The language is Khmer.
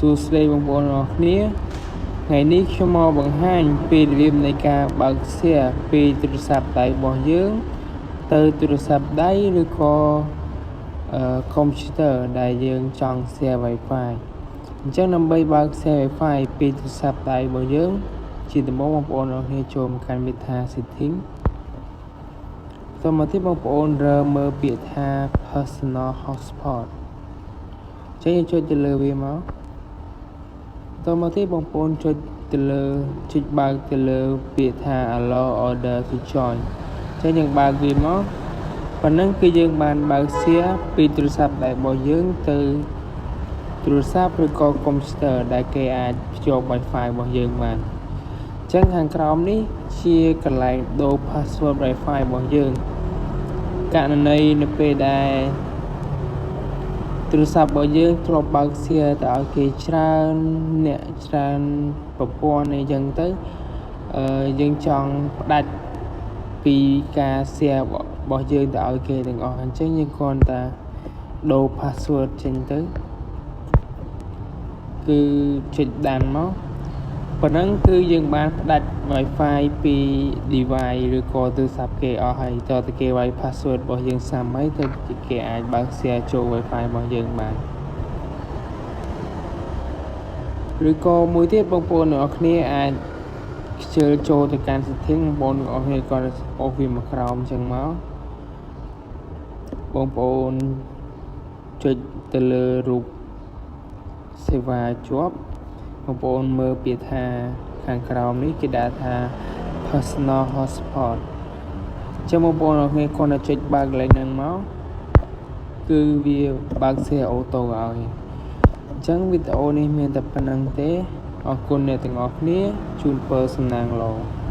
ួស្តីបងប្អូនទាំងអស់គ្នាថ្ងៃនេះខ្ញុំមកបង្ហាញពីរបៀបនៃការបើក share ពីទូរស័ព្ទដៃរបស់យើងទៅទូរស័ព្ទដៃឬក៏អឺ computer ដែលយើងចង់ share Wi-Fi។ អញ្ចឹងដើម្បីបើក share Wi-Fi ពីទូរស័ព្ទដៃរបស់យើងជាដំបូងបងប្អូនទាំងអស់គ្នាចូលមកកាន់ពាក្យថា setting។ តមកទៀតបងប្អូនរើមើលពាក្យថា personal hotspot។ ចឹងយើងចុចទៅលើវាមកតមកទៀតបងប្អូនចុចទៅលើចុចបើកទៅលើពាក្យថា allow other to join។ ចឹងយើងបើកវាមកប៉ុណ្ណឹងគឺយើងបានបើក share ពីទូរស័ព្ទដៃរបស់យើងទៅទូរស័ព្ទឬក៏កុំព្យូទ័រដែលគេអាចភ្ជាប់ Wi-Fi របស់យើងបាន។អញ្ចឹងខាងក្រោមនេះជាកន្លែងដូរ password Wi-Fi របស់យើងករណីនៅពេលដែលទូរស័ព្ទរបស់យើងធ្លាប់បើក share ទៅឲ្យគេច្រើនអ្នកច្រើនប្រព័ន្ធអីចឹងទៅអឺយើងចង់ផ្ដាច់ពីការ share របស់យើងទៅឲ្យគេទាំងអស់អញ្ចឹងយើងគ្រាន់តែដូរ password ចេញទៅគឺចុច done មកប៉ុណ្ណឹងគឺយើងបានផ្ដាច់ Wi-Fi ពី device ឬក៏ទូរស័ព្ទគេអស់ហើយតើតគេវាយ password របស់យើងសាំហើយទៅគេអាចបើក share ចូល Wi-Fi របស់យើងបានឬក៏មួយទៀតបងប្អូនទាំងអស់គ្នាអាចខ្ជិលចូលទៅកាន់ setting បងប្អូនទាំងអស់គ្នាគាត់អូសវាមកក្រោមអញ្ចឹងមកបងប្អូនចុចទៅលើរូបសេវាជាប់បងប្អូនមើលពាក្យថាខាងក្រោមនេះគេដាក់ថា personal hotspot។ ចឹងបងប្អូនអរគ្នាគ្រាន់តែចុចបើកកន្លែងហ្នឹងមកគឺវាបើក share auto ឲ្យអញ្ចឹងវីដេអូនេះមានតែប៉ុណ្ណឹងទេអរគុណអ្នកទាំងអស់គ្នាជូនពរសំណាងល្អ។